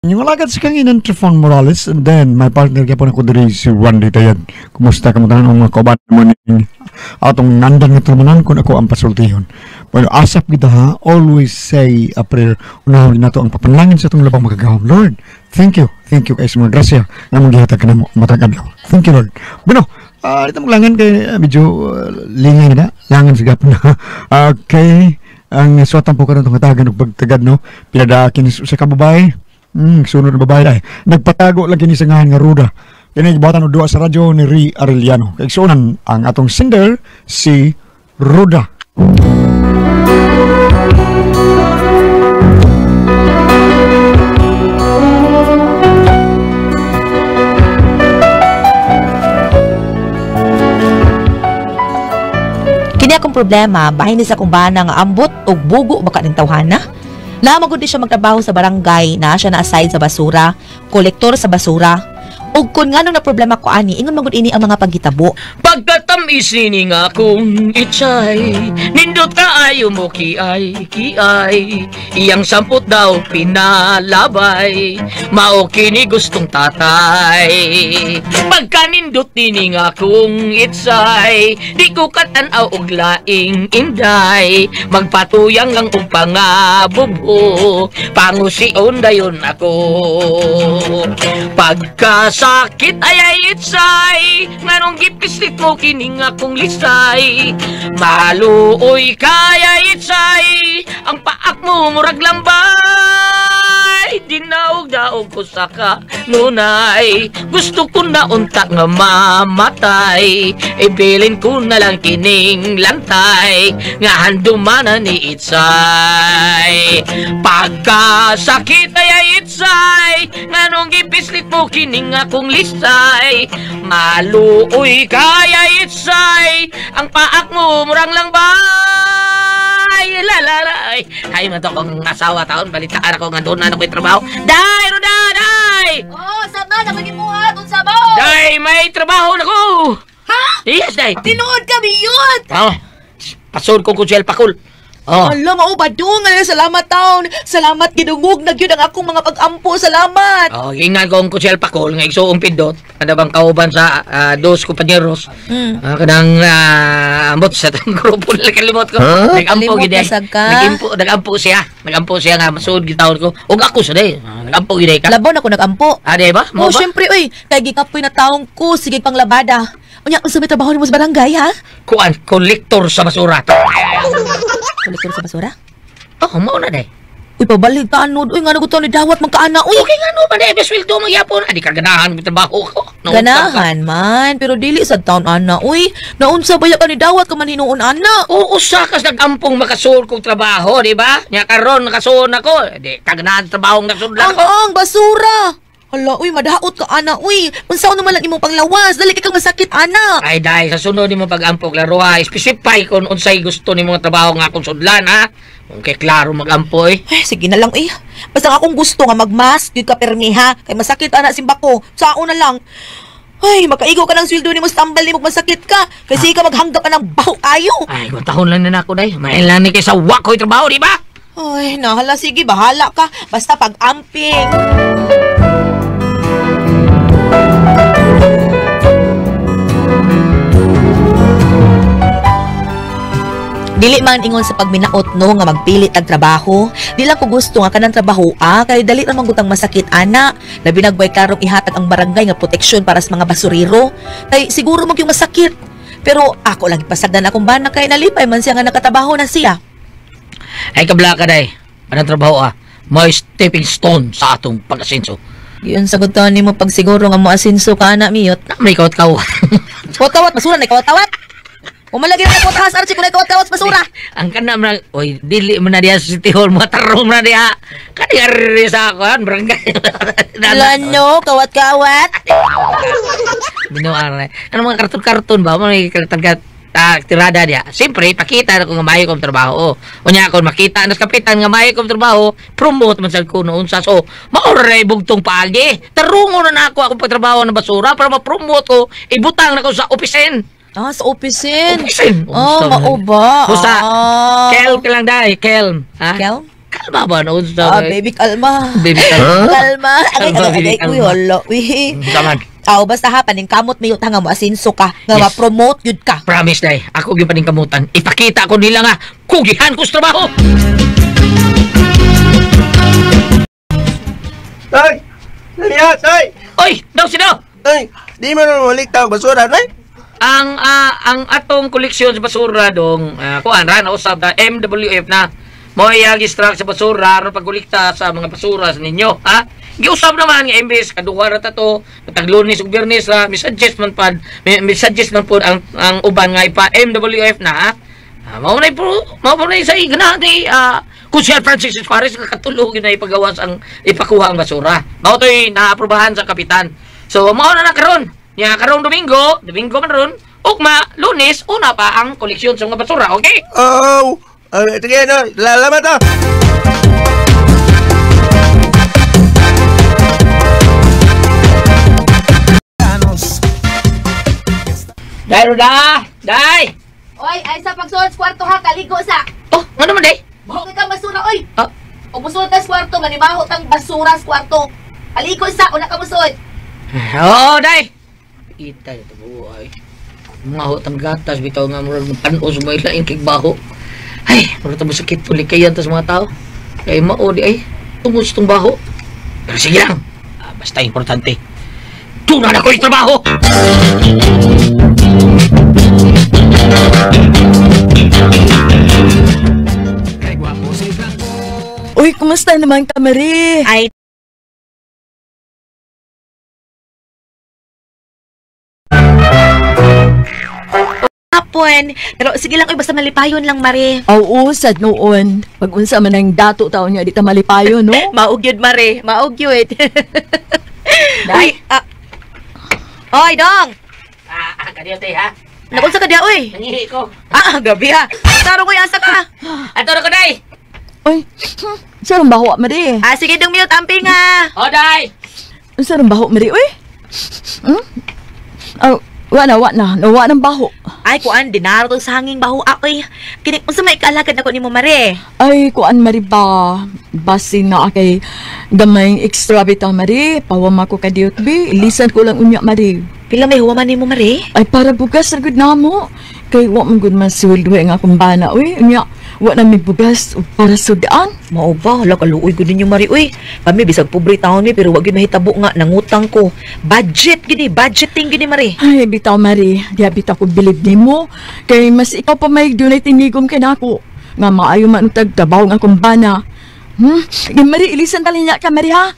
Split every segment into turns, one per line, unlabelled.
Yung alagad sa kanginan Trifon Morales, and then my partner gyapon ako diri si Randy Tayad. Kumusta ka mo tanan mga kauban mo ning atong nandan nga tulumanan kung ako ang pasultihon. Pero asap kita ha, always say a prayer. Unahon nato ang papanalangin sa atong labang makagahom. Lord, thank you. Thank you kay sa mga grasya nga mong gihatag kanamo matag adlaw. Thank you, Lord. Bueno, dito maglangan kay medyo lingay na langan sa gapon na. Okay, ang suwatan po karon tong hatagan og pagtagad no. Pinada kini sa kababae. Sunod na babae ay. Nagpatago lang kini sa ngahan nga Ruda. Kini gibuhatan og duwa sa radyo ni Ri Arellano. Kay igsuonan ang atong sender si Ruda.
Kini akong problema, bahin ni sa akong bana nga ambot og bugo baka ning tawhana. Lamang gud di siya magtrabaho sa barangay, na siya na-assign sa basura, kolektor sa basura. Ug kun nganong na problema ko ani, ingon man gud ini ang mga paghitabo.
Pagkatamis nini nga kung itsay, nindot ka ayo mo kiay, kiay. Iyang sampot daw pinalabay, mao kini gustong tatay. Pagkanindot nini nga kung itsay, di ko katanaw og laing inday. Magpatuyang ang og pangabubho, pangusion dayon ako. Pagkasakit ay ay itsay, nganong gipislit mo kining akong lisay. Maluoy kaya itsay, ang paak mo murag lambay. Dinaog-daog ko sa kanunay, gusto ko na unta nga mamatay. Ibilin ko na lang kining lantay, nga handumanan ni itsay. Pagkasakit ay ay itsay, nganong gipislit mo kining akong lisay. Maluoy kaya itsay, ang paak mo murang langbay. Lalalay. Ay, man to akong asawa taon, balitaan ako nga doon na ako'y trabaho. Day, Ruda, day!
Oh, sama na magibuhat unsa ba?
Day, may trabaho na ko!
Ha?
Yes, day!
Tinuod ka biyot.
Oh, pasod ko kung siyel pakul. Oh.
Ala, mao ba dong? Salamat taon. Salamat gidungog na gyud ang akong mga pag-ampo. Salamat.
Oh, ingnan ko ang kusyel pakol nga igsuong pindot. Kada bang kauban sa dos kumpanyeros. Kanang ambot sa atong grupo nila kalimot ko.
Huh?
Nagampo
Kalimot
gid ay.
na sad ka?
Nagampo siya. Nagampo siya nga masuod gitawon ko. Ug ako sa day. Nagampo gid ay ka.
Labaw na ko nagampo.
Ah, di ba? Mo
Oh,
ba?
syempre oy, kay gikapoy na taong ko sige pang labada. Unya, unsa may trabaho nimo sa barangay ha?
Kuan, kolektor sa basura.
Kolektor sa basura?
Oh, mao na day.
Uy, pabalig ka anod. Uy, nga nagutuan ni dawat man kaana. Uy,
Okay nga no man day, sweldo magyapon. Adi ka ganahan og trabaho ko. Naunsa ka.
ganahan man, pero dili sa taon ana. Uy, naunsa ba ya ka ni dawat ka man hinuon ana?
Oo, usa kas nagampong makasuod kong trabaho, di ba? Nya karon nakasuod ako. Di kaganahan trabaho nga nasudlan
Ang
ko.
ang basura. Hala, uy, madaot ka ana. Uy, unsaon naman lang imong panglawas? Dali kay kang masakit ana.
Ay dai sa sunod nimo pag-ampok laruha, specify kung unsay gusto nimo nga trabaho nga akong sudlan ha. Kung kay klaro mag-ampo eh.
Ay, sige na lang eh. Basta ang akong gusto nga magmask, gyud ka permi ha. Kay masakit ana simbako. Sao na lang. Ay, makaigo ka ng sweldo nimo sa tambal nimo masakit ka. Kay sige ka maghanggap ka ng baho kayo.
Ay, kung tahon lang na nako day. Main lang ni kay sa wakoy trabaho, di ba?
Ay, nahala, sige, bahala ka. Basta pag-amping. Dili man ingon sa pagminaot no nga magpilit ang trabaho. Di lang ko gusto nga kanang trabaho kay dali ra man gud ang masakit ana. Labi nagway karong ihatag ang barangay nga proteksyon para sa mga basurero. Kay siguro mo yung masakit. Pero ako lang ipasagdan akong bana kay nalipay man siya nga nakatrabaho na siya.
Ay kabla ka day. Anong trabaho ah? May stepping stone sa atong pag-asenso.
Yun sagutan nimo pag siguro nga moasinso ka ana miyot.
Na may kawat-kawat.
Kawat-kawat basura na kawat-kawat. Umalagi na kawat-kawat Archie kung kawat-kawat basura.
Ang kanam na, oy, dili man na diya sa City Hall, matarong na diya. Kani ari sa ako, barangay.
Lano, kawat-kawat.
Binuang na. Ano mga karton-karton ba? Mga karton tirada diya. Siyempre, pakita na kung nga maayo kong trabaho. Unya kung makita na sa kapitan nga maayo kong trabaho, promote man sad ko noon sa so. Maoray bugtong paagi. Tarungo na nako akong pagtrabaho ng basura para ma-promote ko, ibutang na ko sa opisin.
Ah, sa opisin.
Opisin.
Oh, mao ba?
Busa,
Ah.
Kelm ka lang day, kelm. Ha?
Kelm?
Kalma ba no sa
Ah, baby, kalma.
Baby, kalma.
Kalma. Agay,
Kalma,
agay,
baby,
agay. Uy,
kalma.
hala. Uy.
Kaman.
Aw, basta ha, paningkamot mi nga mo asinso ka. Nga
Yes.
ma-promote yun ka.
Promise day, ako gyud paningkamutan. Ipakita ko nila nga kugihan ko sa trabaho.
Tay! Dali ha, tay!
Oy, daw sino?
Tay, di man na malik tao basura, tay!
Ang atong koleksyon sa basura dong kuan ra na usab na MWF na mo iyag-extract sa basura aron pagkolekta sa mga basura sa ninyo, ha? Giusab naman nga imbes kaduha ra ta to, katag Lunes ug Biyernes ra, mi suggest man pad, mi suggest man pod ang uban nga ipa MWF na, ha? Mao na po, mao po na sa ganahan ni Kusya Francis Suarez nga katulo gyud na ipagawas ang ipakuha ang basura. Mao to'y naaprubahan sa kapitan. So mao na na karon. Nya karong Domingo, Domingo man ron, ugma Lunes una pa ang koleksyon sa mga basura, okay?
Oo! Sige, no, lalamat ah!
Dai Roda, dai.
Oy, ay sa pagsuot sa kwarto ha, kaligo sa.
Oh, ngano man dai?
Baho kay kang basura, oy.
Ah.
O musuot ta sa kwarto, manimaho tang basura sa kwarto. Kaligo sa, una ka musuot.
Oo, dai. Ita ito buhay. Mga tang gatas bitaw nga murag panos mo ilaing kay baho. Ay, murag tamo sakit tuloy kayan tas mga tao. Kay mao di ay tungod sa tong baho. Pero sige lang. Basta importante. Tuna na ko yung trabaho.
Uy, kumusta naman ka, Marie?
Ay, hapon. Pero sige lang, oy, basta malipayon lang, Mare.
Oo, sad noon. Pag unsa man ang dato taon niya, di ta malipayon, no?
Maog yun, Mare. Maog yun.
Dai.
Uy, ah. Oy, dong!
Kaniyo te ha.
Nakunsa ka diya, oy?
Nangihi ko.
Ah, gabi ha. Taro ko asa ka.
Ato na ko dai.
Uy, sarang baho, Marie.
Ah, sige dong, mute. Amping ha.
Oh, dai.
Sarang baho, Marie, uy. Hmm? Oh, wa na, wa na. Nawa ng baho.
Ay, kuan, dinaro to sa hanging baho ako eh. Kini, unsa may kaalagad ako nimo, Mare?
Ay, kuan, Marie ba? Basin na kay gamay extra bitaw, Marie. Pawama ko kadiyot, bi. Ilisan ko lang unya, Marie.
Pila may huwaman nimo, Mare?
Ay, para bugas, ra gud namo. Kay wa man gud man sweldo nga akong bana, uy. Unya, wa na may bugas para sudaan.
Mao ba, hala kaluoy gud ninyo, Mari. Uy, kami bisag pobre taon mi pero wa gyud mahitabo nga nangutang ko. Budget gini, budgeting gini, Mari.
Ay, bitaw, Mari. Diya bitaw ko bilib nimo. Kay mas ikaw pa may dunay tinigom kay nako. Nga maayo man og tagtrabaho nga akong bana. Sige, Mari, ilisan tali niya ka, Mari, ha?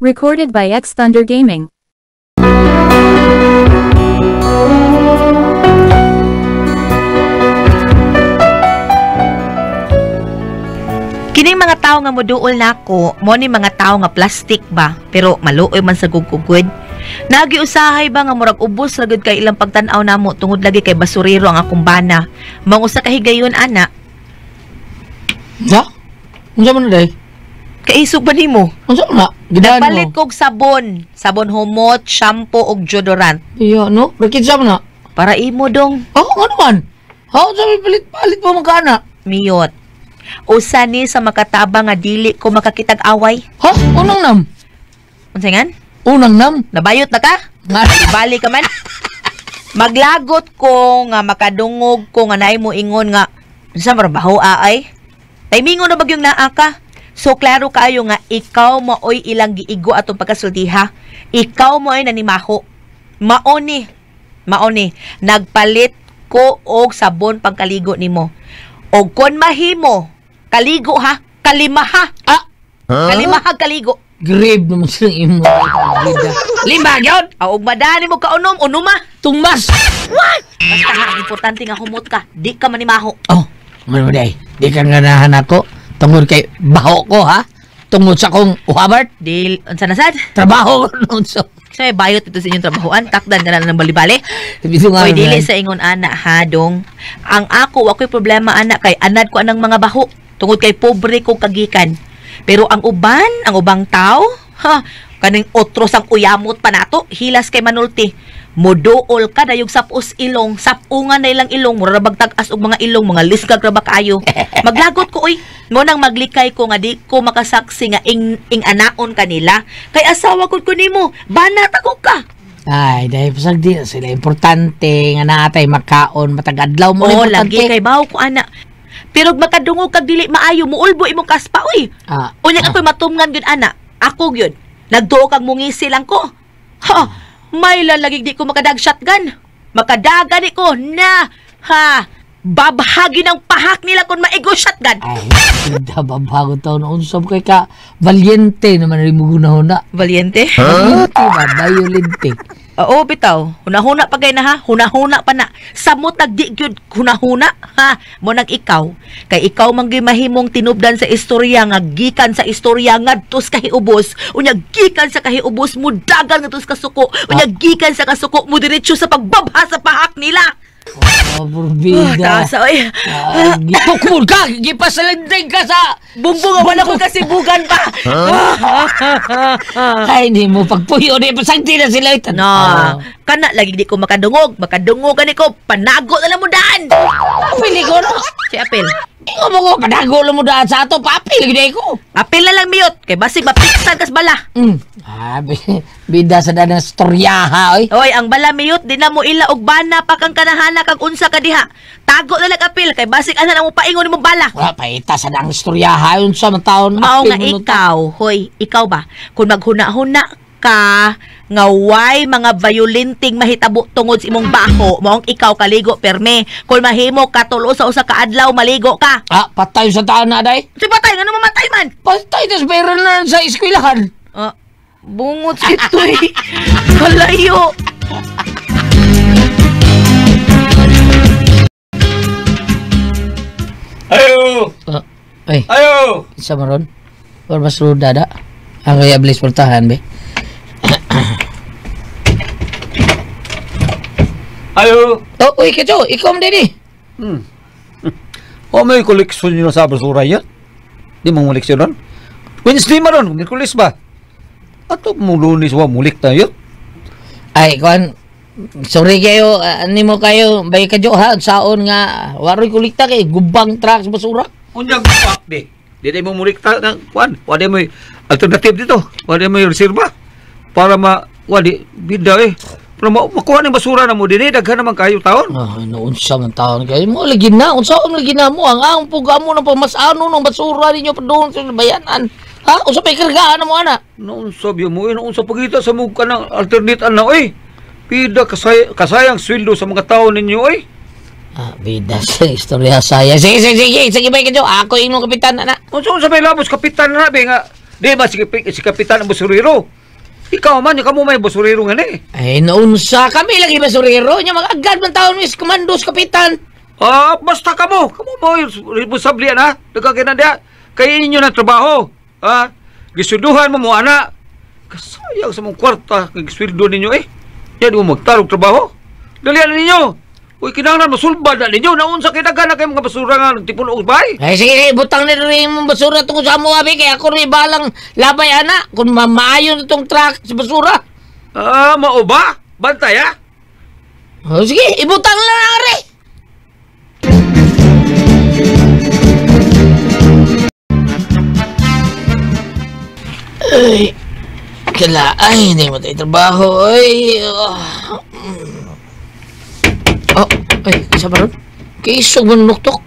Recorded by X Thunder Gaming.
Kining mga tao nga moduol nako, mo ni mga tao nga plastic ba, pero maluoy man sa gugugod. Nagiusahay ba nga murag ubos ra gud kay ilang pagtan-aw namo tungod lagi kay basurero ang akong bana. Mao usa ka higayon ana.
Sa? Unsa man dai?
Kaisog ba nimo?
Unsa na? Gidaan mo.
Nagpalit kog sabon, sabon humot, shampoo ug deodorant.
Iya, no? Bakit sa man na?
Para imo dong.
Oh, ano man? Ha, unsa may palit-palit pa magkana?
Miyot. Usa ni sa makataba nga dili ko makakitag away.
Ha? Unang nam?
Unsa ngan?
Unang nam?
Nabayot na ka?
Nga.
Bali ka man. Maglagot ko nga makadungog ko nga naay mo ingon nga unsa man baho aay. Timingon na bagyong naa ka. So klaro kaayo nga ikaw maoy ilang giigo atong pagkasultiha. Ikaw mo'y nanimaho. Mao ni. Mao ni. Nagpalit ko og sabon pangkaligo nimo. Og kon mahimo, kaligo ha, kalimaha.
Ah!
Kalimaha kaligo.
Grave naman silang imo. Limba yun!
Ah, og madani mo kaunom, unuma.
Tumbas!
Basta ha, ang importante nga humot ka, di ka manimaho.
Oh, man mo day. Di ka ganahan ako. Tungod kay baho ko, ha? Tungod sa akong uhabart.
Dil, unsa na sad?
Trabaho ko noon. So,
Sa may bayot ito sa inyong trabahoan, takdan na lang ng balibali.
Bito nga
Oy, dili
naman.
sa ingon ana ha, dong. Ang ako, ako'y problema ana kay anad ko anang mga baho. Tungod kay pobre ko kagikan. Pero ang uban, ang ubang tao, ha, kaning otro sang uyamot pa nato, hilas kay manulti. Muduol ka dayog sapos ilong, sapungan na ilang ilong, mura ra tag-as og mga ilong, mga lisgag ra ba kaayo. Maglagot ko oy. Mo nang maglikay ko nga di ko makasaksi nga ing, ing anaon kanila. Kay asawa ko nimo, banat ako ka.
Ay, dahil pasag di na sila importante nga naatay makaon matag adlaw mo
Oo,
na
lagi
importante.
kay bawo ko ana. Pero makadungog kag dili maayo, muulbo imong kaspa oy. Unya ako'y matumngan gyud ana. Ako gyud. Nagduo kag mungisi lang ko. Ha, may lalagig di ko makadag shotgun. Makadagan ni ko na ha. Babahagi ng pahak nila kung maigo shotgun.
Ay, hindi babago taon unsa kay ka valiente naman rin mo gunahuna.
Valiente?
Valiente ba? Violente.
Oo, bitaw. Hunahuna pa gay na ha. Hunahuna pa na. Samot nagdi gyud hunahuna ha. Mo nang ikaw. Kay ikaw man gyud mahimong tinubdan sa istorya nga gikan sa istorya ngadto sa kahiubos. Unya gikan sa kahiubos mo dagan ngadto sa kasuko. Unya gikan sa kasuko mo diretso sa pagbabha sa pahak nila.
Oh, burbida.
Taas oy.
Ah, gitukmol ka, gipasalinding ka sa
Bumbong wala ko kasibugan pa.
Ay, hindi mo pagpuyo ni pasagdi na sila ito.
No, kana lagi di ko makadungog. Makadungog gani ko panago na lang mo daan.
Pili ko no.
Si Apel.
Ikaw mo ko, panago lang mo daan sa ato, papil, gid ko.
Apel na lang miyot kay basig mapiksan kas bala.
Ah, bida sa danang storyaha, oy.
Oy, ang bala miyot di na mo ila og bana pa kang kanahana kag unsa ka diha. Tago na lang apil kay basig ana na mo paingon nimo bala.
Wala, paita sa danang storyaha, yun sa mga taon.
Mao
apil
nga
mo nun.
ikaw, hoy, ikaw ba? Kung maghuna-huna ka nga way mga violenting mahitabo tungod sa imong baho, maong ikaw kaligo perme. Kung mahimo ka tulo sa usa ka adlaw maligo ka.
Ah, patay sa taon na, day.
Si patay ngano mamatay man?
Patay, tas meron na sa eskwelahan.
Ah, bungot ito eh. Kalayo.
Ayo!
Ah, ay,
Ayo!
isa mo ron? Or mas ruda da? Ang kaya bilis portahan, be.
Ayo!
Oh, uy, Kacho, ikaw mo din eh.
O may koleksyon nyo sa basura yan? Di mo koleksyon ron? Wednesday man ron, Miyerkules ba? Ato mo Lunes wa mulik tayo.
Ay, kuan, sorry kayo, ani mo kayo, bay kadyo ha, saon nga, waroy kulikta kay gubang truck sa basura.
Unyag pa di. Di di mo mulik ta ng kuan. Wa di mo alternative dito. Wa di mo reserva para ma wa di bida eh. Pero makuha ng basura na mo dinhi daghan naman kayo taon.
Ah, naunsa man taon kayo mo lagi na, unsa man lagi na mo ang pugamo ng pamasano ng basura ninyo pa doon sa bayanan. Ha, unsa pay kargaan mo ana?
Naunsa biyo mo eh, naunsa pagita sa mo kanang alternate ana eh. Pida kasayang sweldo sa mga tao ninyo eh.
Ah, bida sa istorya saya. Sige, sige, sige, sige bay kadyo, ako imong kapitan ana.
Unsa may labos kapitan na be nga di ba si kapitan ang basurero? Ikaw man, ikaw mo may basurero nga ni.
Ay, naunsa kami lagi basurero nya mag-agad man taon mis komandos kapitan.
Ah, basta kamo. Kamo mo responsable na. Nagkakinan diha. Kay inyo ng trabaho. Ha? Gisunduhan mo mo ana. Kasayang sa mong kwarta kay gisweldo ninyo eh. Yan mo magtarog trabaho. Dalian ninyo. Uy, kinahanglan masulbad na ninyo. Naunsa kay daghan na kay mga basura nga nagtipon og bahay.
Ay, sige, sige, butang na rin yung basura tungkol sa amo, abi. Kaya ako rin balang labay, ana. Kung maayo na itong truck sa basura.
Ah, mao ba? Bantay ha?
Oh, sige, ibutang na lang, are. Ay, kala, ay, hindi mo tayo trabaho, ay. Oh, ay, isa pa ron? Kaisog mo nuktok.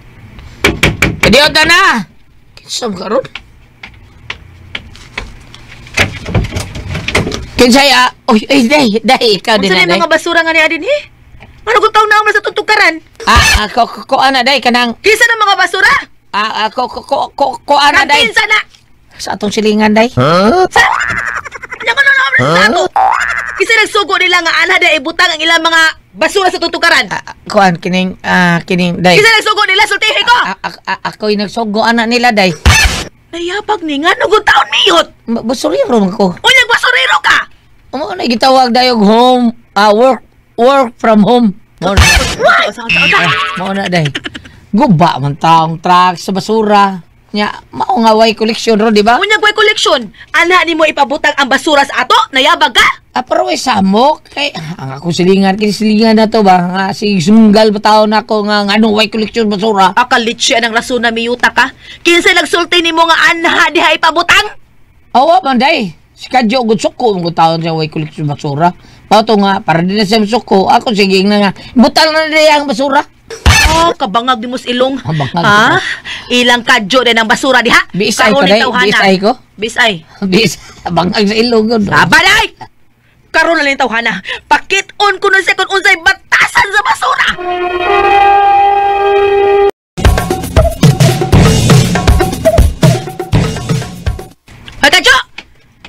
Kadiota na! Kinsa mo karon? Kinsay, ah? Uy, ay, day, day, ikaw din
Unsa
na,
ni
day.
mga basura nga niya din eh? Ano kung taon na sa tutukaran?
Ah, ah, ko, ana, day, kanang,
Kinsa ng mga basura?
ah, ah, ko, ana,
Kang
day.
kinsa na?
Sa atong silingan, day.
Sa Ano ko na sa ato? Kinsa nagsugo nila nga anha da ibutang ang ilang mga basura sa tutukaran?
Ah, kuan, kining, ah, kining, day.
Kinsa nagsugo nila sultihi ko?
Ah, ah, ah, ako'y nagsugo, ana nila, day.
Nayabag ni nga nung taon miyot.
Basurero man ko.
Unyag basurero ka.
Mo na gitawag dayog home, ah, work from home. Mo na,
What? Usa, usa, usa.
mo na day. Guba man taong truck sa basura. Nya mao nga way koleksyon ro, di ba?
Unyag way koleksyon. Ana nimo ipabutang ang basura sa ato? Nayabag ka?
Ah, pero way samok kay ang akong silingan kini silingan na to ba nga si sunggal ba taon nako nga anong way koleksyon basura.
Akalitsi ang rason na miyuta ka. Kinsay nagsulti nimo nga anha diha ipabutang?
Awa man day. Si Kadyo gud suko mo taon siya way koleksyon basura. Mao to nga para di na siya suko. Ako sige na nga butang na diha ang basura.
Oh, kabangag di mo sa ilong.
Kabangag.
Ha? Ilang kadyo din ang basura diha.
Biisay ko, day. Biisay ko?
Bisay.
Bis bangag sa ilong gud.
Abalay! Karon na lang tawhana. Pakit-on ko nun sa kung unsay batasan sa basura. Hoy, kadyo!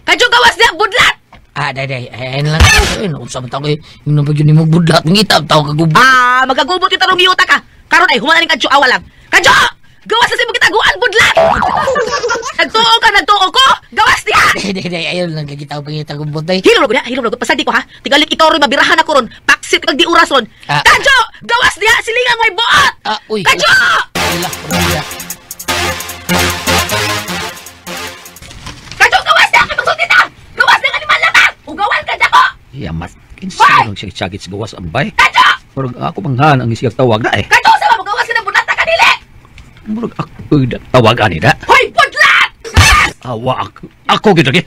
Kadyo, gawas niya! Budlat!
Ah, day, day. Ay, lang. Ay, naunsa man tao kay yung napag yun mo budlat. Ngita, tao kagubot.
Ah, magagubot yung tarong giyuta ka. Karon ay humanan ni kadyo awa lang. Kadyo! Gawas na si mo kitaguan, budlat! Nagtuo ka, nagtuo ko! Gawas niya!
Day, day, day. Ayun lang, kagita ko pangita gubot, day.
Hilom na ko niya, hilom na ko. Pasagdi ko ha. Tigalik ikaw ron, mabirahan ako ron. Paksit kag di oras ron.
Ah.
Kadyo! Gawas niya! Silingan mo'y buot!
Ah, uy.
Kadyo!
Ila, ila.
Kadyo, gawas niya! Kapagsulti ta! Gawas niya animal na ta! Ugawan ka dako!
Yamat. Kinsa nang sakit-sakit sa gawas ambay.
Kadyo!
Murag ako manghan ang isiyag tawag na eh.
Kadyo sa mo gawas ka ng budlat na kanili!
Murag ako tawag ani na.
Hoy, budlat!
Awa ako. Ako gid lagi.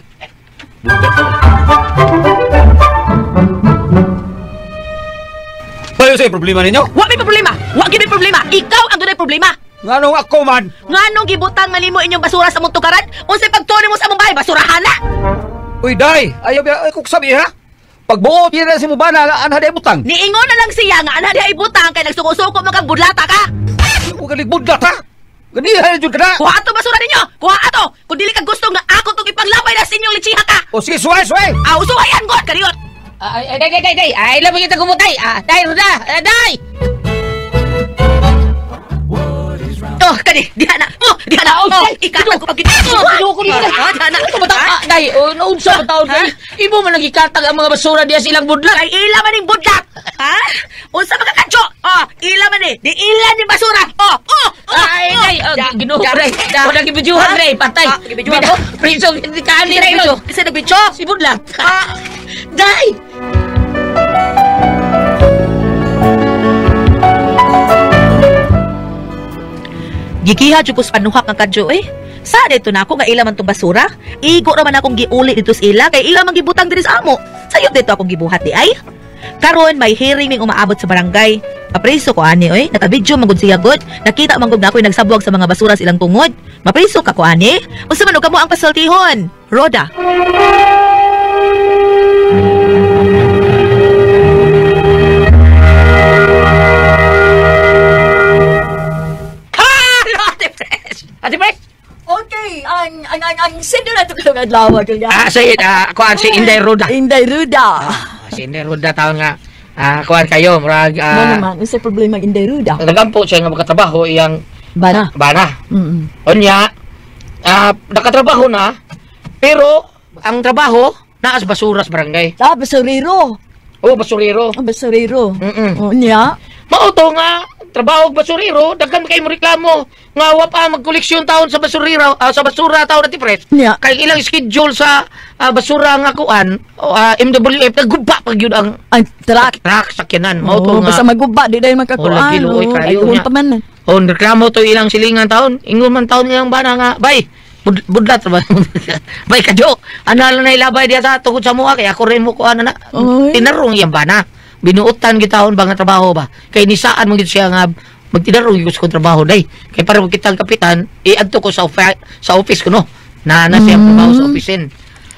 Bayo sa problema ninyo?
Wa may problema! Wa gyud may problema! Ikaw ang dunay problema!
Nganong ako man?
Nganong gibutang man nimo inyong basura sa mong tukaran? Unsay pagtuon nimo sa among bahay, basurahan na!
Uy, day! Ayaw ba ako sabi ha? Pagbuot yun na si Mubana, anha di butang.
Niingon na lang siya nga anha diha ibutang kay nagsuko-suko mo kang budlata ka!
Huwag ka budlat ha? Ganihan na dyan ka na!
Kuha ato basura ninyo! Kuha ato! Kung dili ka gusto nga ako tong ipanglabay na sa inyong litsiha ka!
O sige, suway, suway!
Aw, suwayan god kaniyot!
Ay, ay, day, day, day, day. Ay, labang kita gumutay. Ah, day, Roda. Ah, day!
Oh, kani, diha na. Oh, diha na.
Ah,
Oh,
ay,
ikatag ko pag gid. Oh,
Ginoo ko nila.
Ah, diha na.
Ano ba tao? Ah, day, oh, naunsa ba tao, day? Imo man nagikatag ang mga basura diya sa ilang budlat.
Kay ila man ning budlat. Ha? Unsa man ka kadyo? Oh, ila man ni. Di ila ni basura. Oh, oh, oh.
Ay,
oh.
day, oh, ginoo ko, day.
Da.
Wala gibidyuhan,
Ha?
day, patay.
Ah, gibidyuhan ko?
Priso, hindi ka ani, day, no?
Isa nagbitso.
Si budlat.
Ah,
Day!
Gikiha jud ko sa panuhak ang kadyo eh. Sa dito na ako nga ila man tong basura. Igo ra man akong giuli dito sa ila kay ila man gibutang diri sa amo. Sayop dito akong gibuhat di ay. Karon may hearing ning umaabot sa barangay. Mapriso ko ani oy, naka-video man gud siya gud. Nakita man gud na ako'y nagsabuag sa mga basura sa ilang tungod. Mapriso ka ko ani. Unsa man og kamo ang pasultihon? Roda. Ate Fresh.
Ate Fresh!
Okay, ang sino na ito kalong adlaw kaya?
Ah, si, kuan, si Inday Roda.
Inday Ruda.
Ah, si Inday Roda taon nga. Ah, kuan kayo, murag,
Ano naman, unsay problema ang Inday Ruda?
Nagampo siya nga makatrabaho iyang
Bana.
bana.
Mm.
Unya, nakatrabaho na, pero ang trabaho, naas basura sa barangay.
Ah, basurero.
Oh, basurero.
Ah, basurero.
Mm-mm.
Oh, niya.
Mao to nga, trabaho og basurero, daghan kay mo reklamo. Nga wa pa magkoleksyon taon sa basurero, sa basura taon na Fresh.
Niya.
Kay ilang schedule sa basura nga kuan, MWF nagguba pag yun ang
Ang truck.
truck sakyanan. Mao to
Oh,
nga.
basta maguba, di dahil magkakuan.
Oh, lagi, luoy
Oh,
kayo
ay,
niya.
pa man.
Oh, reklamo to ilang silingan taon. Ingon man taon nilang bana nga, bay, budlat ba? Bay kadyo. Ano lang na ilabay diya sa tungkol sa mua kay ako rin mo kuan na.
Oy.
Tinarong iyang bana. Binuotan gitahon ba nga trabaho ba? Kay nisaan mo gid siya nga magtinarong gyud sa kong trabaho day. Kay para kitang kapitan, iadto ko sa sa office ko no. Na na siya trabaho sa opisin.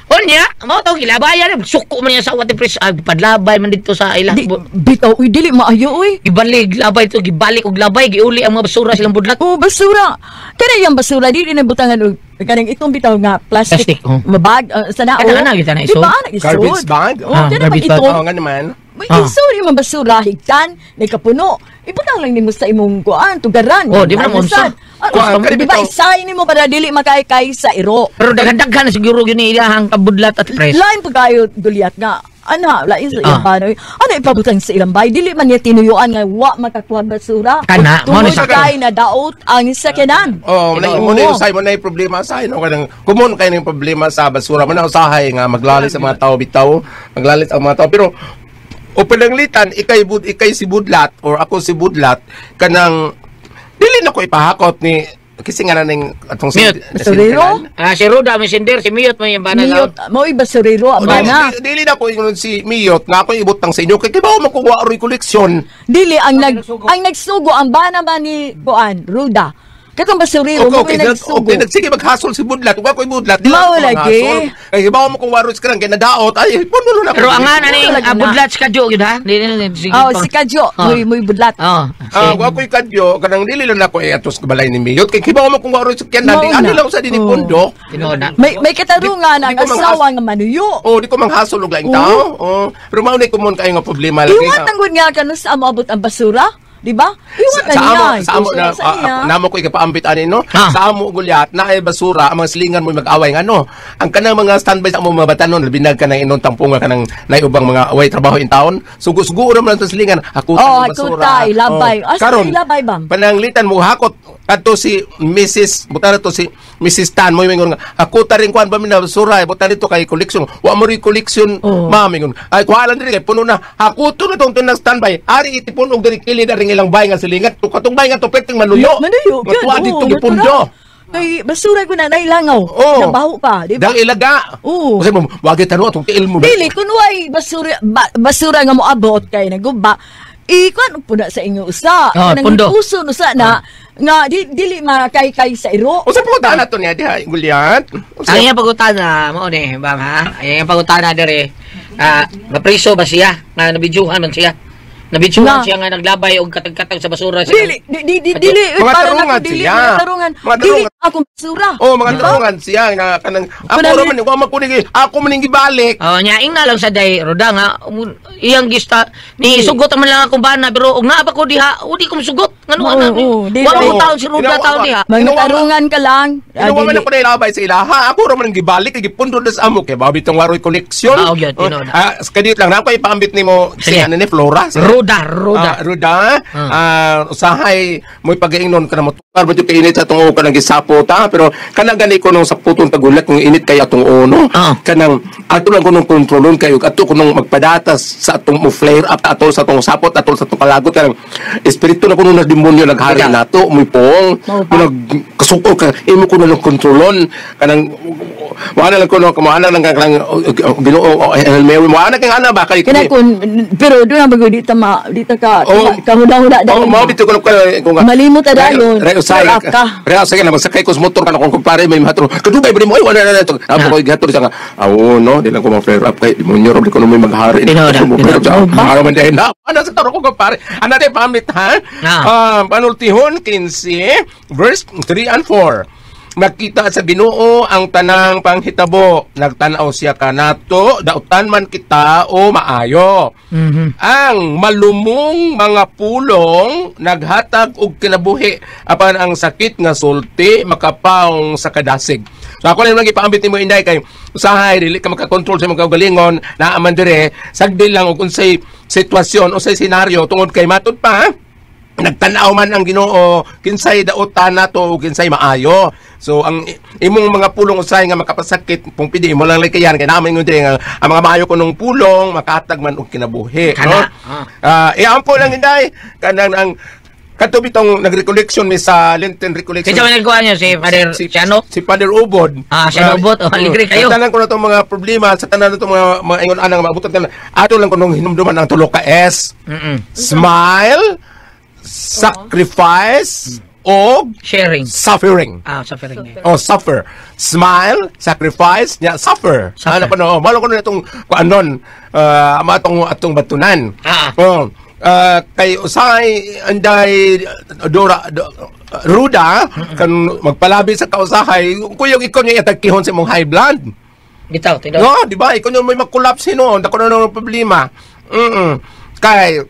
Unya, mao to gilabayan, suko man niya sa Wati Press, padlabay man dito sa ilang
Di, bitaw, uy, dili maayo, uy.
Gibalik labay to, gibalik og labay, giuli ang mga basura silang budlat.
Oh, basura. Kana yung basura, di din butangan og kanang itong bitaw nga plastic.
Plastic, oh.
Mabag, sa nao.
Kana, ana, kita na
Di
isod.
ba, ana, isod?
Garbage bag?
Oh,
Ah,
kana
garbage
pag
bag.
itong.
Oo nga naman.
May sorry man basura higtan, nagkapuno. Ibutang lang nimo sa imong kuan, tugaran.
Oh, di ba naman
Ayusan.
unsa?
Ano,
Kuan,
di ba
bitaw-
isay nimo para dili makaykay sa iro.
Pero daghan-daghan na siguro yun iyahang kabudlat at press.
Lain pa kayo dulyat nga. Ana, lain sa ilang banoy. Ano ipabutang sa ilang bay? Dili man niya tinuyuan nga wa makakuha basura.
Kana, mao ni
Tungod
sa-
kay na daot ang sakyanan.
Oh, na mo na usay mo na yung problema sa no kanang kumon kay ning problema sa basura mo na usahay nga maglalis sa mga tao bitaw, maglalis ang mga tao pero o pananglitan ikay bud ikay si budlat or ako si budlat kanang dili na ko ipahakot ni kasi nga na ning atong
Mute.
Basurero?
Ah, si Ruda may sender, si Miyot may yung bana.
Miyot, mo'y basurero ang bana.
Dili, dili na ko ingon si Miyot nga ako ibutang sa inyo kay kibaw man ko wa roy koleksyon.
Dili ang nagsugo ang bana man ni kuan Ruda. Katong basurero
Okay,
mo
okay,
may nagsugo.
okay, nagsige maghasol si Budlat. Ug ako budlat. Dili
Mao
ako
lagi.
maghasol. Kay kibaw mo kung wa roy kang kinadaot ay puno na ako.
Pero ang nga na ning
Wala na.
budlat si Kadyo yun ha. Dili na sige.
Oh, si Kadyo, mo'y budlat.
Oh.
Ah, uh, ako'y kadyo, kanang dili lang ako eh, atos kabalay ni Miyot. Kay kibaw mo kung waroy sakyan na,
Mao
di,
na.
ano lang sa dinhi
Oh.
pundo.
Tinuod na.
May katarungan
Di
ang
ko manghas-
asawa nga manuyo.
Oh, di ko manghasol og laing tao. Oh, pero mao ni kumon kayo nga problema lagi.
Iwat ang gud nga kanu sa moabot ang basura, di ba? Iwat na
sa
niya.
amo sa amo
Kusura
na
sa iya.
namo ko ikapaambit ani no
Ah.
sa amo gulyat na ay basura ang mga silingan mo mag-away ngano ang kanang mga standby sa amo mga batanon labi na kanang inon tampunga kanang naiubang mga way trabaho in town sugo-sugo ra man ang silingan hakutan
Oh,
ang basura.
hakuta, ilabay.
Oh.
Asa
Karon,
ilabay, bam?
Pananglitan mo hakot kadto si Mrs. buta na to si Mrs. Tan mo ingon nga hakuta rin kuan ba mi na basura buta nito kay collection wa mo rin collection
Oh.
ma'am ingon ay kuha lang diri kay puno na hakuto na tong tunang standby ari itipon og diri kilid na ring ilang bay nga silingan to katong bay nga to perting manuyo
Manuyo,
Nga tuwa
gyud.
dito
Oo,
gipundo
natural. Kay basura ko na nailangaw.
Oh.
Nabaho pa, di ba?
Dang ilaga.
Oo.
Kasi mo wagi tano atong tiil mo.
Dili kun way basura basura nga moabot kay naguba. Ikuan po na sa inyo usa.
Oh,
Kanang
pundo.
puso no sa na nga dili makaykay sa iro.
Unsa po na to niya diha Gulyat? Unsa
Ang iyang pagutana mao ni, bam ha. Ang iyang pagutana dere. Ah, napriso ba siya? Nga nabidyuhan man siya. Nabidyuhan
Na.
siya nga naglabay og katag-katag sa basura siya.
Dili di di di dili
Mga
para
tarungan
nako dili
siya.
mga tarungan.
Mga
Dili
tarungan.
akong basura.
Oh, mga
Di ba?
tarungan siya nga kanang ako
Kanang-
ra man wa man kuning ako man ning gibalik.
Oh, nya ing na lang sa day Roda nga iyang gista ni sugot man lang akong bana pero og naa pa ko diha, udi ko sugot. Ngano
Oo,
ana?
oo, di
Wa
ba?
mo taon si Roda
Ginawa
taon
ba?
diha.
Mga
Ginawa ba?
tarungan ka lang. Ah,
Ginawa man
dili.
ako na ilabay sa ilaha. Ako ra man ang gibalik kay gipundo na sa amo kay babi tong waroy koleksyon.
Ah, yun, tinuod.
Ah, kadiyot lang na ako ipaambit nimo si
Sige.
ano ni Flora. Si
Roda, Roda.
Ah, Ruda. Ah, usahay mo'y pagaingnon ka na motukar ba kay init sa atong kanang gisapo ta pero kanang gani ko nung sa putong tagulat kung init kay atong uno
Ah.
kanang ato lang kunong kontrolon kayo ato kunong magpadatas sa atong mo flare up ato sa atong sapot ato sa atong kalagot kanang espiritu na kuno na demonyo naghari
Bitaw.
nato mo'y pong
Mao ba?
nag kasuko ka imo kuno lang kontrolon kanang wala lang kuno kumuha lang kanang Ginoo Hail Mary mo ana kang ana ba kay
Kana kun pero doon ang bago di ta ma di ta ka
Oh.
kahuna-huna
Oh,
dahil.
mao bitaw ko kung
Malimot ta dayon.
Re usay.
Flare up ka.
Re usay na magsakay ko sa motor kana kung kumpare may mahatro. Kadugay ba nimo ay wala na to. Apo ko gihatod siya nga. Aw no, di lang ko ma-flare up kay demonyo ra di ko no may maghari.
Tinuod,
Mo flare up siya.
tinuod.
Araw man dahil na. Ano sa taro ko kumpare. Ana tay pamit ha.
Ah.
Ah, panultihon 15 verse 3 and 4. Makita sa Ginoo ang tanang panghitabo. Nagtan-aw siya kanato, dautan man kita o maayo. Ang malumong mga pulong naghatag og kinabuhi apan ang sakit nga sulti makapaong sa kadasig. So ako lang ipaambit nimo inday kay usahay dili ka makakontrol sa imong kaugalingon naa man dire sagdi lang og unsay sitwasyon unsay senaryo tungod kay matud pa ha? Nagtan-aw man ang Ginoo kinsay daotan nato o kinsay maayo. So ang imong mga pulong usahay nga makapasakit kung pidi imo lang likayan kay namin ngun nga ang mga maayo kunong pulong makatag man og kinabuhi, no?
Kana, ah.
Ah, iampo lang inday kanang ang kadto bitong nagrecollection mi sa Lenten recollection.
Kinsa man nagkuha niyo si Father
si,
si ano?
Si Father Ubod.
Ah, si Ubod. Oh, aligre kayo.
Sa tanan ko na itong mga problema, sa tanan na itong mga ingon anang maabutan tanan. Ato lang ko nung hinumduman ang tulo ka S. Smile, sacrifice, o
Sharing.
suffering.
Ah, suffering.
Oh, suffer. Smile, sacrifice, nya, suffer.
Suffer.
Ano pa no? Malo ko na itong kuanon, atong atong batunan.
Ah.
Oh, kay usahay anday Dora Ruda kan magpalabi sa kausahay kuyog ikaw niya itagkihon sa imong high blood.
Bitaw, tinuod.
No, di ba? Ikaw niya may mag-collapse hinuon, dako na ng problema. Kay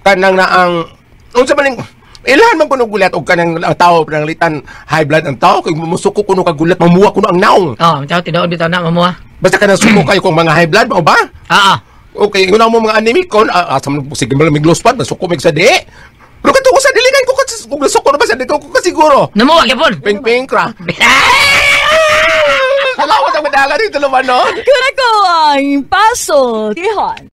kanang na ang unsa man ning ilhan man kuno gulat og kanang ang tao pananglitan high blood ang tao kay musuko kuno kag gulat, mamuha kuno ang naong.
Oh, tao tinuod bitaw na mamuha.
Basta kanang suko kayo kung mga high blood mao ba?
Ah, ah.
Okay, ingon mo mga anemic kon, asa man sige man mig lost masuko mig sa di. Pero kato ko sa dili kay ko kung nasuko na ba sa di ko kasiguro.
Namuha gyapon.
Ping ping kra. Salamat ang madala dito naman, no?
Kuna ko ang paso, tihon.